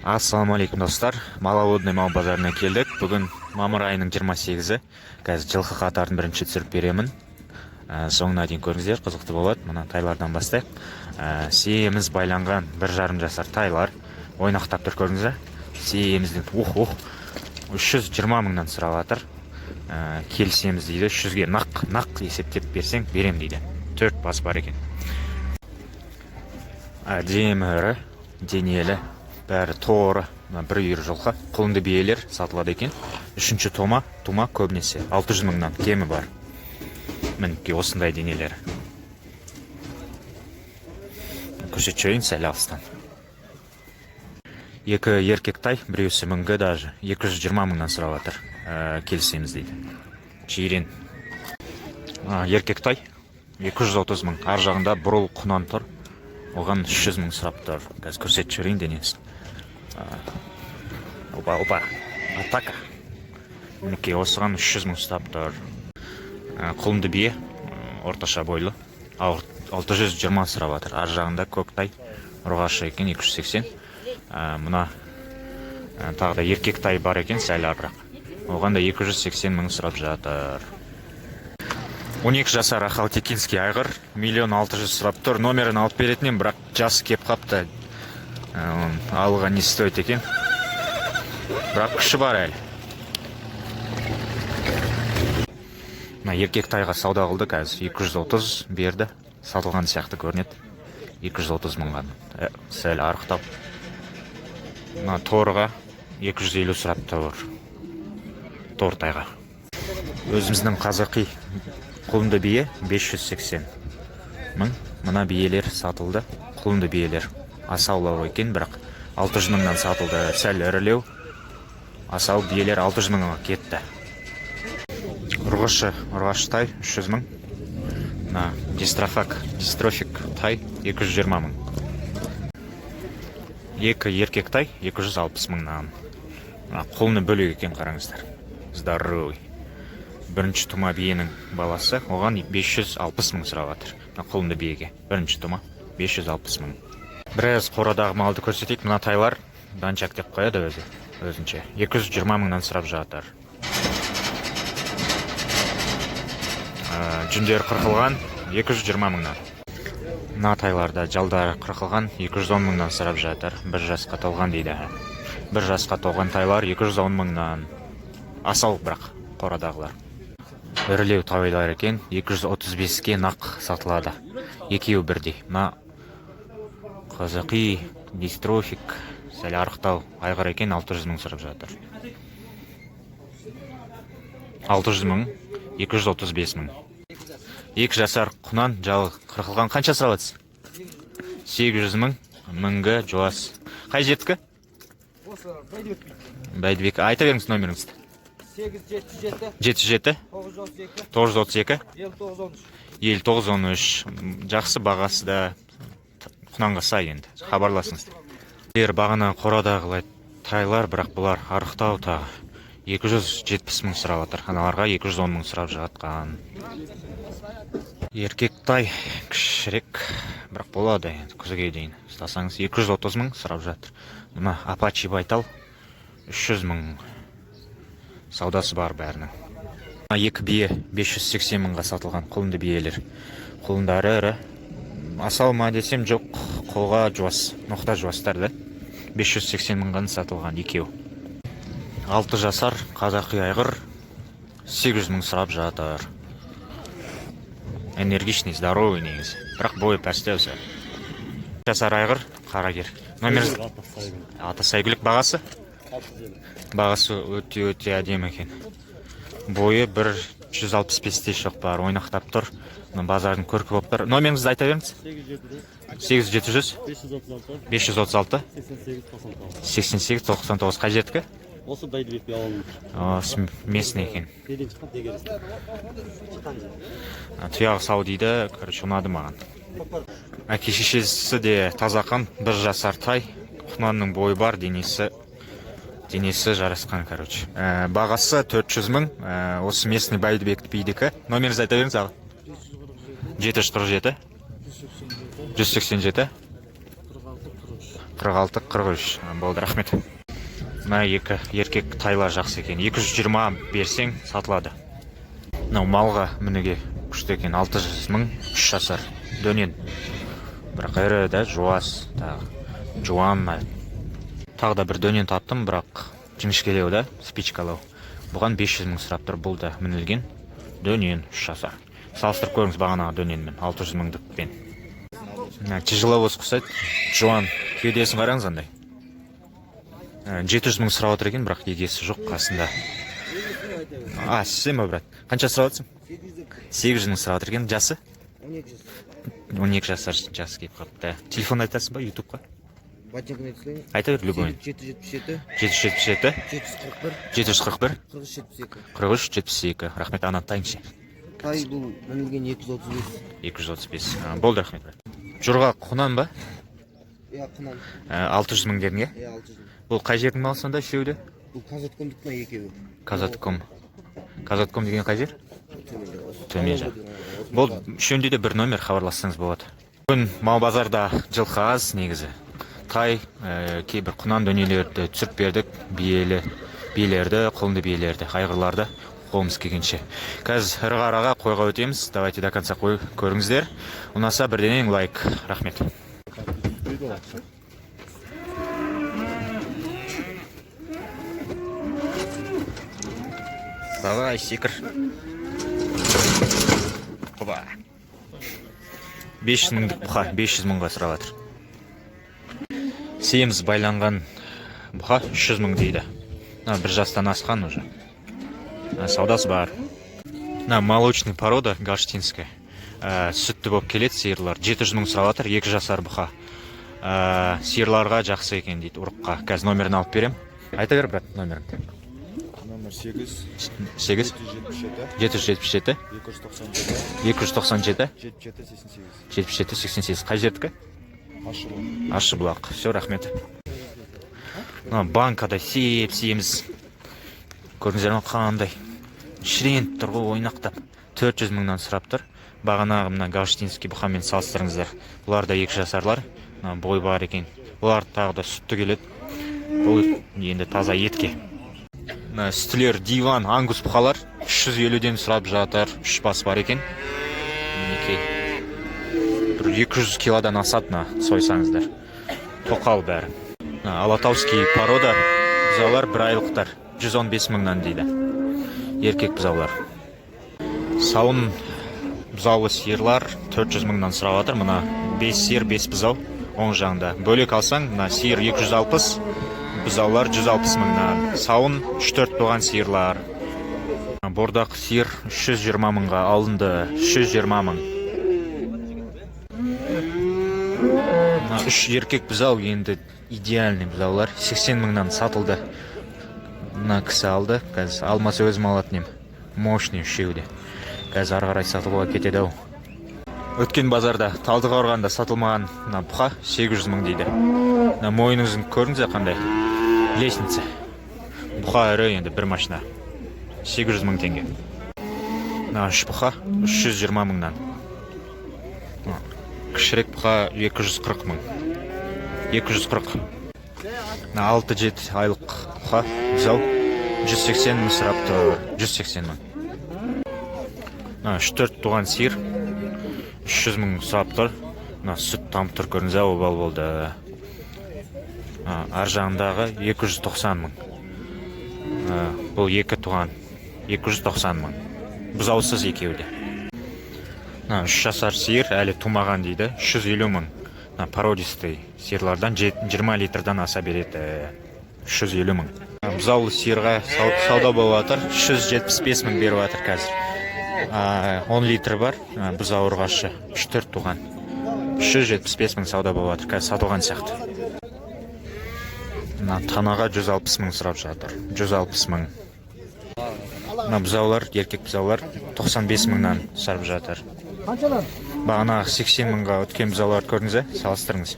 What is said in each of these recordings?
Ассалаумағалейкум, достар! Маловодный мал базарына келдік. Бүгін мамыр айының 28-і. Қазір жылқы қатарын бірінші түсіріп беремін. Соңына дейін көріңіздер, қызықты болады. Мына тайлардан бастайық. Семіз байланған 1,5 жасар тайлар ойнақтап тұр, көрдіңіз бе? Семізден, ух, ух, 320 мыңнан сұрап жатыр. Келісеміз дейді, 300-ге нақ нақ есептеп берсең, берем дейді. Төрт бас бар екен. Әдемі, ірі денелі, бәрі торы. Мына бір үйір жылқы, құлынды биелер сатылады екен. Үшінші тума көбінесе 600 мыңнан кемі бар. Мінекей, осындай денелер. Көрсетіп жіберейін сәл алыстан. Екі еркек тай, біреусі мінгі даже, 220 мыңнан сұрап жатыр. Келісеміз дейді. Жирен. Еркек тай 230 мың. Ар жағында бурыл құнан тұр, оған 300 мың сұрап тұр. Қазір көрсетіп жіберейін денесін. Опа, опа, атака! Мінекей, осыған 300 мың ұстап тұр. Құлынды бие, орташа бойлы, 620 сұрап жатыр. Ар жағында көк тай, ұрғашы екен, 280. Мына тағы да еркек тай бар екен, сәл арырақ, оған да 280 мың сұрап жатыр. 12 жасар ахалтекинский айғыр 1 600 000 сұрап тұр. Номерін алып беретін едім, бірақ жасы кеп қапты. Алуға не стоит екен, бірақ күші бар әлі. Мына еркек тайға сауда қылды, қазір 230 берді. Сатылған сияқты көрінеді 230 мыңға. Сәл арықтап. Мына торыға 250 сұрап тұр, тор тайға. Өзіміздің қазақи құлынды бие 580 мың. Мына биелер сатылды, құлынды биелер, асаулау екен, бірақ 600 мыңнан сатылды. Сәл ірілеу асау биелер 600 мыңға кетті. Ұрғашы, ұрғашы тай 300 мың. Мына дистрофик тай 220 мың. Екі еркек тай 260 мыңнан. Мына құлыны бөлек екен, қараңыздар, здоровый. Бірінші тума биенің баласы, оған 560 мың сұрап жатыр. Мына құлынды биеге, бірінші тума, 560 мың. Біраз қорадағы малды көрсетейік. Мына тайлар дончак деп қояды өзі өзінше, 220 мыңнан сұрап жатыр. Жүндері қырқылған, 220 мыңнан. Мына тайларда жалдары қырқылған, 210 мыңнан сұрап жатыр. 1 жасқа толған дейді. 1 жасқа толған тайлар 210 мыңнан, асау. Бірақ қорадағылар ірілеу тайлар екен, 235-ке нақ сатылады, екеуі бірдей. Мына қазақи дистрофик, сәл арықтау айғыр екен, 600 мың сұрап жатыр. 600 мың, 235 мың. 2 жасар құнан, жалы қырқылған, қанша сұрап жатсыз? 800 мың. Мінгі, жуас. Қай жердікі? Осы Бәйдібек. Бәйдібек. Айта беріңіз номеріңізді. 8 707 77 932 932 59 13. 59 13. Жақсы, бағасы да құнанға сай енді. Хабарласыңыз. Бағана қорадағылай тайлар, бірақ бұлар арықтау тағы, 270 мың сұрап жатыр. Аналарға 210 мың сұрап жатқан. Еркек тай кішірек, бірақ болады енді, күзге дейін ұстасаңыз, 230 мың сұрап жатыр. Мына апачи байтал 300 мың. Саудасы бар бәрінің. Мына екі бие 580 мыңға сатылған, құлынды биелер. Құлындары ірі. Асау ма десем, жоқ, қолға жуас, ноқта жуастар да. 580 мыңға сатылған екеу. 6 жасар қазақи айғыр 800 мың сұрап жатыр. Энергичный, здоровый негізі, бірақ бойы пәстеу сәл. Жасар айғыр, қарагер. Номер? Аты Сәйгүлік. Бағасы? Бағасы өте өте әдемі екен. Бойы 1,65-тей шоқпар, ойнақтап тұр. Мына базардың көркі болып тұр. Номеріңізді айта беріңіз. 8 8 700 536 536 88 99. 88 99. Қай жердікі? Осы Бәйдібек ауылының. Осы местный екен. Белден шыққан, дегересті шыққан жер. Тұяғы сау дейді. Короче, ұнады маған. Әке шешесі де таза қан. 1 жасар тай, құнанның бойы бар, денесі жарасқан, короче. Бағасы 400 мың. Осы местный Бәйдібек бидікі. Номеріңізді айта беріңіз, аға. 747 187. 46 43. Болды, рахмет. Мына екі еркек тайлар жақсы екен. 220 берсең, сатылады. Мынау малға мінуге күшті екен. 600 мың, 3 жасар. Дөнен. Бірақ ірі да, жуас тағы. Жуан мына. Тағы да бір дөнен таптым, бірақ жіңішкелеу да, спичкалау. Бұған 500 мың сұрап тұр. Бұл да мінілген дөнен, 3 жасар. Салыстырып көріңіз бағанағы дөненмен, 600 мыңдықпен. Мына тяжеловоз ұқсайды. Жуан. Кеудесін қараңыз андай. 700 мың сұрап отыр екен, бірақ егесі жоқ қасында. А, сен ба, брат? Қанша сұрап отырсың? 800 мың сұрап отыр екен. Жасы? 12 жас. 12 жасар, жасы келіп қалыпты. Телефон айтасың ба ютубқа? Ботинканы айтсайын. Айта бер, любой. 777 777 741 741 43 72. 43 72. Рахмет, ана тайыншы. Тай бұл мінілген 235. 235. Болды, рахмет, брат. Жорға құнан ба? Иә, құнан. 600 мың дедің, иә? Иә, 600 мың. Бұл қай жердің малы сонда үшеуі де? Бұл Казаткомдікі ма екеуі? Казатком. Казатком деген қай жер? Төмен жақ. Осы. Төмен жақ. Болды, үшеуінде де бір номер, хабарлассаңыз болады. Бүгін мал базарда жылқы аз негізі. Тай, кейбір құнан дүниелерді түсіріп бердік, биелі, биелерді, құлынды биелерді, айғырларды қолымыз келгенше. Қазір ірі қараға, қойға өтеміз. Давайте до конца қой көріңіздер. Ұнаса, бірденен лайк. Рахмет. Давай, секір. Оба. 500 мыңдық бұқа, 500 мыңға сұрап жатыр. Семіз байланған бұқа 300 мың дейді. Мына бір жастан асқан уже. Мына саудасы бар. Мына молочный порода голштинская. Сүтті болып келеді сиырлар. 700 мың сұрап жатыр, 2 жасар бұқа. Сиырларға жақсы екен дейді, ұрыққа. Қазір номерін алып берем. Айта бер, брат, номеріңді. Номер 8 8 777 777 297 297 77 88. 77 88. Қай жердікі? Ашылу. Ащыбұлақ. Все, рахмет. Мына банкада сеп семіз. Көрдіңіздер ме, қандай шіреніп тұр ғой ойнақтап. 400 мыңнан сұрап тұр. Бағанағы мына голштинский бұқамен салыстырыңыздар. Бұлар да 2 жасарлар. Мына бой бар екен. Бұлар тағы да сүтті келеді. Бұл енді таза етке. Мына сүттілер диван ангус бұқалар 350-ден сұрап жатыр. Үш бас бар екен. Мінекей. Бір 200 килодан асады мына сойсаңыздар. Тоқал бәрі. Мына алатауский порода бұзаулар бір айлықтар 115 мыңнан дейді. Еркек бұзаулар. Сауын бұзаулы сиырлар 400 мыңнан сұрап жатыр. Мына 5 сиыр, 5 бұзау оң жағында. Бөлек алсаң, мына сиыр 260, бұзаулар 160 мыңнан. Сауын 3-4 туған сиырлар. Бордақ сиыр 320 мыңға алынды. 320 мың. Мына үш еркек бұзау енді идеальный бұзаулар. 80 мыңнан сатылды. Мына кісі алды. Қазір алмаса, өзім алатын ем. Мощный үшеуі де. Қазір ары қарай сатылуға кетеді ау. Өткен базарда Талдықорғанда сатылмаған мына бұқа 800 мың дейді. Мына мойныңызын көрдіңіз қандай? Лестница. Бұқа ірі енді, бір машина. 800 мың теңге. Мына үш бұқа 320 мыңнан. Мына кішірек бұқа 240 мың. 240. Мына 6-7 айлық бұқа бұзау 180 мың сұрап тұр. 180 мың. Мына 3-4 туған сиыр 300 мың сұрап тұр. Мына сүт тамып тұр, көрдіңіз ба, обал болды. Ар жағындағы 290 мың. Бұл екі туған 290 мың. Бұзаусыз екеуі де. Мына 3 жасар сиыр әлі тумаған дейді. 350 мың. Мына породистый сиырлардан 20 литрдан аса береді. 350 мың. Бұзаулы сиырға сауда болып жатыр. 375 мың беріп жатыр қазір. 10 литр бар, бұзау ұрғашы 3-4 туған. 375 мың сауда болып жатыр. Қазір сатылған сияқты. Мына танаға 160 мың сұрап жатыр. 160 мың. Мына бұзаулар, еркек бұзаулар 95 мыңнан сұрап жатыр. Қаншадан? Бағанағы 80 мыңға өткен бұзауларды көрдіңіз, ә? Салыстырыңыз.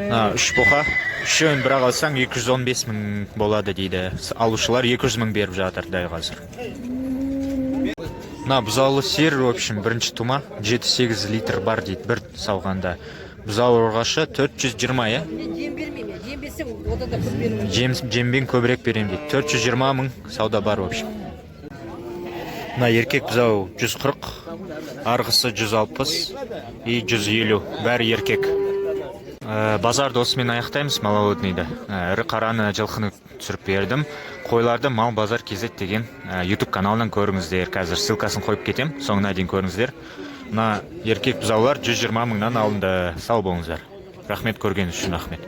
Мына үш бұқа, үшеуін бірақ алсаң, 215 мың болады дейді. Алушылар 200 мың беріп жатыр дәл қазір. Мына бұзаулы сиыр, в общем, бірінші тума, 7-8 литр бар дейді бір сауғанда. Бұзау ұрғашы 420, иә? Мен жем бермеймін. Жем берсем, одан да көп беремін. Жем, жембен көбірек беремін дейді. 420 мың сауда бар, в общем. Мына еркек бұзау 140, арғысы 160 и 150. Бәрі еркек. Базарды осымен аяқтаймыз, Маловодныйды. Ірі қараны, жылқыны түсіріп бердім. Қойларды Мал Базар KZ деген YouTube каналынан көріңіздер. Қазір ссылкасын қойып кетем, соңына дейін көріңіздер. Мына еркек бұзаулар 120 мыңнан алынды. Сау болыңыздар. Рахмет көргеніңіз үшін, рахмет.